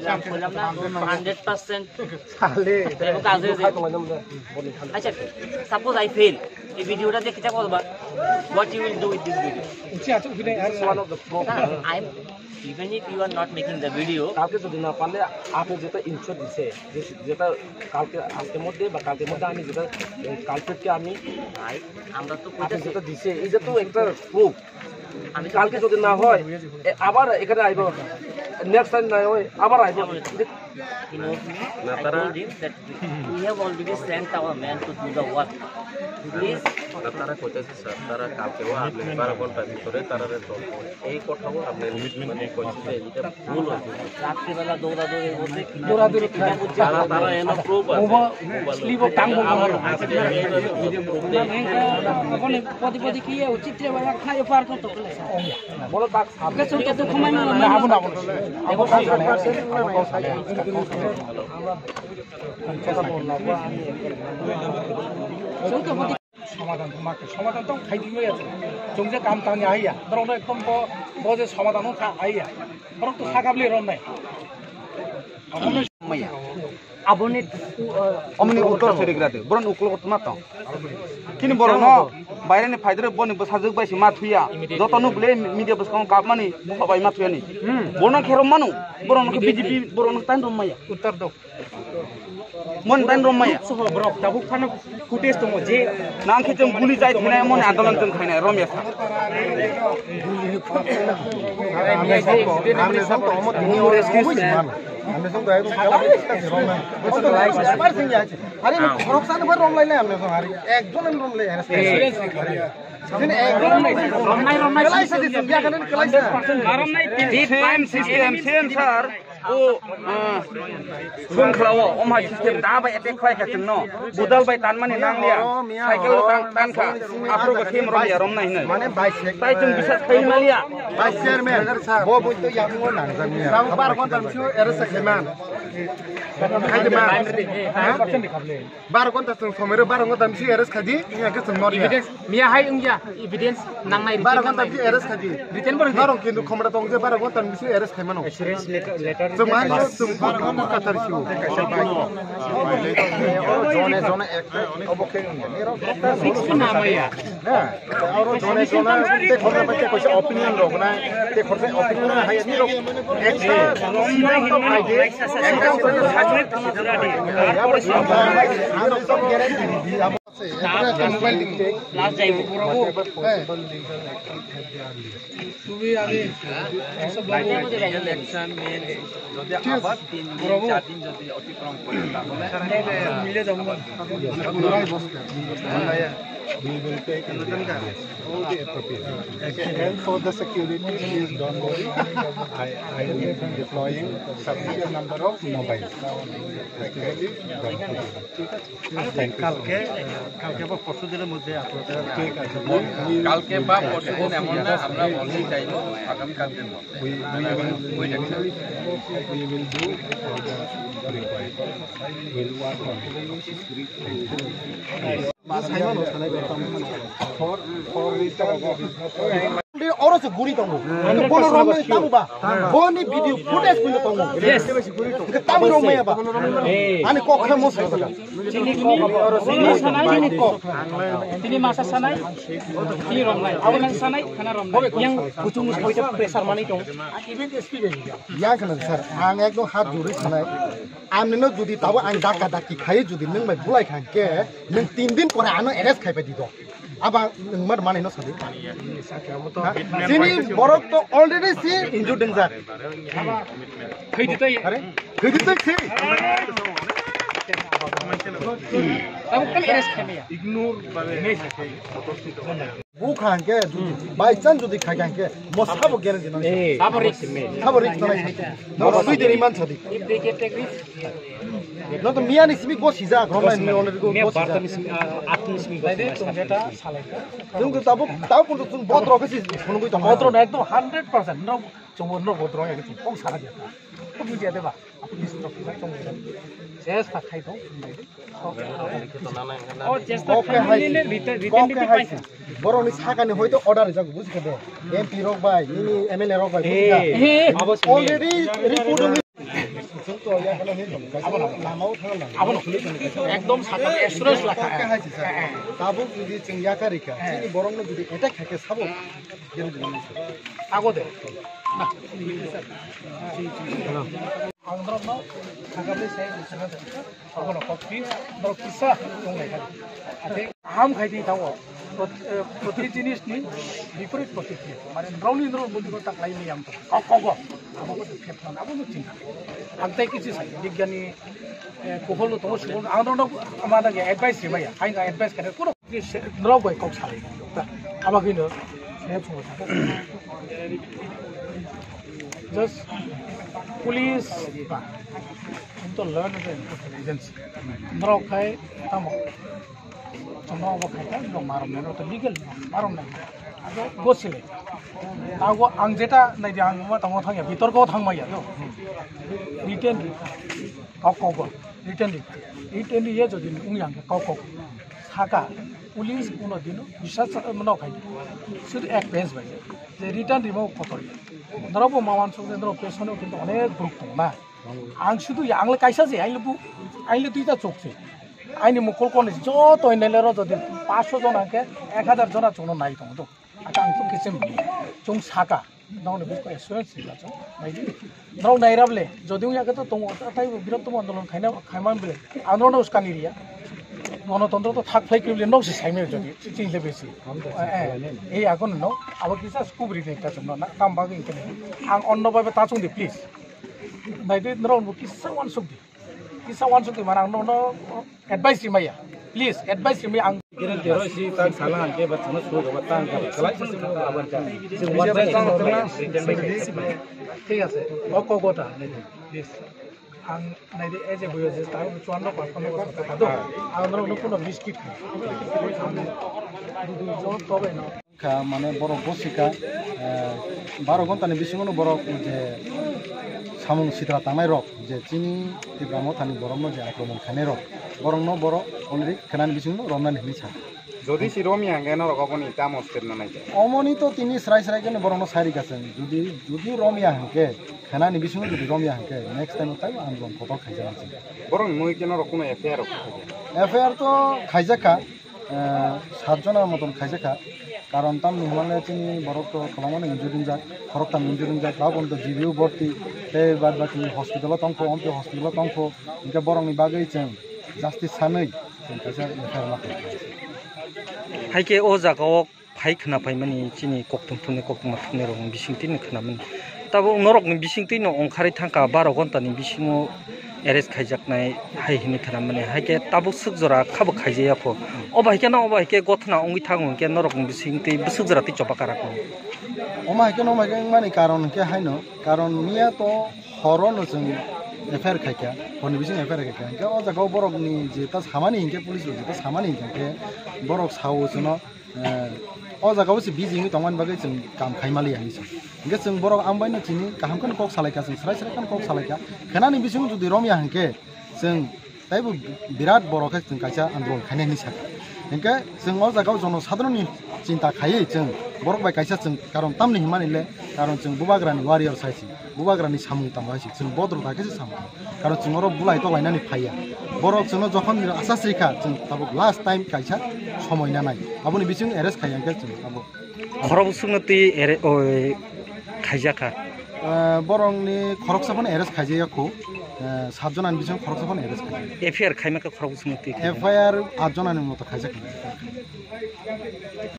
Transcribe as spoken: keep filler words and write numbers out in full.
Hundred percent. Acha, suppose I fail, ei video ta de kicha korba? What you will do with this video? This is one of the problem. I'm, even if you are not making the video, কালকে যদি না পারলে আপনি যেটা ইনশিওর দিছে, যে, যেটা কালকে, আজকের মধ্যে বা কালকের মধ্যে আমি যেটা, এই কালপ্রিটকে আমি ভাই, আমরা তো আপনি কইতাছি যেটা দিছে, এটা তো একটা প্রুফ। আমি তো কালকে যদি না হয়, এ, আবার এখানে আইব, নেক্সট টাইম না হয়, আবার আইব। He knows me. I told him that we have already sent our man to do the work. Please. না, তারা কইতেছে, স্যার, তারা কালকেও আপনি বারো ঘন্টার ভিতরে তারা রেজাল্ট, এই কথাও আপনি মানে কইছে যে এটা ভুল হয়েছে। রাত্রিবেলা দৌড়াদৌড়ির মধ্যে কি দৌড়াদৌড়ি তারা, তারা এনে প্রুফ আছে। মোবাইল স্লিপ অফ টাং বলবো। আমার হাতে এনে প্রুফ নেই। পদে পদে কি উচিত রে ভাই, খাই পার করতে বলে। বলো, তাক সামনে। Samadan to ma ke, samadan to khai di ya. Chung je kam tang ya ya. Borok no ekdom bo, bo je samadan no kha ya. Borok to sakabli rom nai. Maya. Aboni, uh, omoni uttor seri grade. Borok ni ukulok tma tong. Kini borok no baire ni phaidre boni bwsajwk bai se ma thuya. Joto no bwle media bwskang kap mani, bai ma thuya ni. Borok no khe rom manu. Borok no khe B J P, borok no tan rom maya. Uttor do. Mon tan rom maya. Soho borok tabuk phano footage tongo je nang khe chwng guli jai thinai mon andolan chwng khainai rom ya sa. Amne song to omo tini o rescue man. Amne song to ekdom kala rescue man. Omo to lai sa. Emergency ache. Are ni khorok sani bar rom lai lai amne song are. Ekjon am rom lai are. Sini ekjon rom lai. Rom nai, rom nai. Kelai sa di song ya kanan kelai sa. Rom nai. Same system, same sir. O, ah, phone khlao, om hai system da bai attack khlai kha chwngno. Budal bai tanmani nang liya. Cycle lo tan, tan kha. Aphuru bo khim rom ya, rom nai hinai. Mane bai sek. Tai chwng bisas khai ma liya. Bai chairman, bo bui to yang mo nang jang ya. Bar ghonta msu arrest khai man. Khai de man. Ha? Bar ghonta chwng somero bar ghonta msu arrest khai di, ya ke chwng nor ya. Miya hai wngya, evidence nangnai. Bar ghonta msu arrest khai di. Written bo norok kintu khomra tong je bar ghonta msu arrest khai mano. Assurance letter, letter. Chwng hai chwng bar ghonta kathar siu. Jone jone ek obo khe wngya. Six na maya. Aro jone jone te khorsa pai te koisa opinion rok na, te khorsa opinion hai ni rok. Ekta rom nai hinmani. Ekta rom nai hinmani. Last jaibo. তুমি আমি এইসব বলবো। Election means যদি আবার তিন দিন, চার দিন যদি অতিক্রম করে, তাহলে মিলে যাবো। We will take all the appropriate. And for the security, please don't worry. I, I will be deploying sufficient number of mobiles. Thank you. কালকে, কালকে বা পরশু দিনের মধ্যে আপনাদের ঠিক আছে। কালকে বা পরশু দিন এমন না, আমরা বলতে চাইবো আগামী কালকের মধ্যে। We, we will, we will, we will do all the required. We'll work on it. Thank you. Oro se guri tongo. Bono romnani tamo ba. Boni video footage puno tongo. Yes. Tamo romaya ba. Ani kok khe mo sai. Tini masa sanai. Tini romnai. Aboni sanai khana romnai. Yang kuchung ni koita pressure mani tong. Yang khana sir. Ang ekdom hat juri sanai. Amnino jodi tabo ang dakka dakki khai jodi nwng bai bulai kha hwnkhe nwng tin din pore ano arrest khai pai di do. Aba nwng mar mani no sadi. Ha? Chini borok to already si injured danger. Thwi di twi. Are? Thwi di twi si. Tabo kan arrest khai maya. Ignore. Bukha hwnkhe, by chance jodi khai kha hwnkhe, mo sabo guarantee nang. Eh, sabo risk. Sabo risk nang. Nang sui deni man sadi. If they can take risk. No to miya ni simi go sijak, romai ni already go sijak. Miya barta ni simi, ah, at ni simi go sijak. Jung to tabo, tabo pun to jung bot rok si phunugui tong. Bot rok ekdom hundred percent. No, chungo no bot rok ekdom kong sara dia. Kong bujiya de ba. Chesta khai tong. O chesta khai nile written, written reply paisa. Borok ni sakani hoito order rijak, buji khe de. M P rok bai, nini M L A rok bai, buji kha. Eh, eh, already report Abono, abono. Ekdom sakha, assurance lakha. Tabuk jodi chwng yakarikha, chini borokno jodi attack khaikhe sabo, ago de. Ang norokno thangkha bai sai, abono kok pi, norok kisa tonglaikha. Athe kaham khai di tao. Prot-, eh, proti jinis ni biporit protikriya. Mane norokni norok buddhi ko taklai ni yang to. Kok, kok, kok. Abo ko khe thang, abo no chinta. Ang tai kichi sai, bigyani, eh, kuhol no tongo, sibol, ang norokno ama nang advice rimaya. Hai na advice kare, kuno. Norok bai kok salai. Aba kino, saya chungo sa. Just police ba. Untuk learn the agency. Norok khai tamo. Chwngno obo khai kha, norok marom nai, norok to legal marom nai. Abo gosile. Abo ang jeta nai di, ang ma tamo thangya, bitorko thangmaya do. Written kok kok, written, written ye jodi wng yang kok kok. Saka, police kuno dino, bisas mano khai. Sudu ek page bai. Je written rimo kotor. Norok bo mawan sokde, norok pesono kintu onek group tong na. Ang sudu ya, ang le kaisa je, ang le bu, ang le duita chok je. Aini mukul koni joto inele ro jodi paanch sho jona hwnkhe ek hazar jona chwngno nai tongo do. Ata ang chwng kichim chwng saka. Nokni busko assurance sila chwng nai di. Norok nai rable jodi wngya khe to tongo, tai bo birottomo andolon khaina, khaiman bile. Ang norokno uskani riya. Gonotontro to thak phlai kwrwi bile nok se saimai jodi chini le besi. Eh, eh, ei agon no abo kisa kubri de ta chwngno na kam bagwi kene. Ang onno bai ta chwng di please. Nai di norok bo kisa wansuk di. Kisa wansuk di mana ang no, no advice rimaya. Please, advice rimaya ang. Kira tero si tak salah angke bat sana suruh ke batang ke. Salah si suruh ke batang ke. Thik ase. Kok kok gota. Please. Ang nai di eje buyo je ta chuan no pa no ko ta do. Ang no no kuno biscuit. Ang du du jo to be no. Kha, mane borok bo sikha, eh, baro ghonta ni bisingo no borok je samung sitra tangnai rok, je chini Tipra Mothani borok no je akromon khainai rok, borok no borok already khenani bisingo romnani hinwi sa. Jodi si romya hwnkhe norok oboni tamo step no nai khe? Omoni to tini srai srai khe borok no sai rikha chwng. Jodi, jodi romya hwnkhe, khenani bisingo jodi romya hwnkhe, next time tai andolon kotor khaijak chwng. Borok ni mui khe norok kuno F I R rok khaijak? F I R to khaijak kha. Eh, sat jona moton khaijak kha. Karon tamni hwnmale chini borok to kwbangma no injured wngjak, khoroktham injured wngjak, tabuk to G B O bhorti, tei bad baki hospital o tongkho, omtwi hospital o tongkho, hinkhe borokni bagwi chwng justice sanwi chwng kaisa F I R ma khaijak. Haikhe o jaga o phai khna phaimani chini koktwma thumni koktwma thumni rokni bisingtwi no khnamani. Tabuk norokni bisingtwi no ongkharwi thangkha baro ghonta ni bisingo arrest khaijaknai hai hinwi khnamani, hai khe tabuk swk jora khabo khaijaya kho. Obo hai khe no, obo hai khe gothna wngwi thango hinkhe norokni bisingtwi bwswk jora tei choba karak no. Omo hai khe no, omo hai khe wngmani karon hinkhe haino, karon miya to horo no chwng F I R khaikha, horni bising F I R khaikha, hinkhe o jaga o borokni jeta samani hinkhe police rok jeta samani hinkhe borok sao chwngno, eh, o jaga o se busy wngwi tongmani bagwi chwng kam khai maliya hinwi sa. Hinkhe chwng borok ang bai no chini kaham kheno kok salaikha, chwng srai srai kheno kok salaikha. Khenani bising jodi romya hinkhe chwng taibo birat borok khe chwng kaisa andolon khainai hinwi sakha. Hinkhe chwng o jaga o jono sadharonni chinta khaiwi chwng borok bai kaisa chwng karon tamni hinmani le karon chwng bubagrani warrior sai se. Bubagrani samung tangma hai se, chwng bodro da khe se samung tang. Karon chwng oro bulai to lainani phaiya. Borok chwngno jokhon asa srikha, chwng tabuk last time kaisa somoi nanai. Aboni bising arrest khaiya hinkhe chwng abo. Khorok bwswkno twi ere-, oi, khaijakha. Eh, borokni khoroksa phano arrest khaijaya kho. Eh, sat jonani bising khoroksa phano arrest khaijaya. F I R khaimaka khorok bwswkno twi khaijak. F I R at jonani moto khaijak.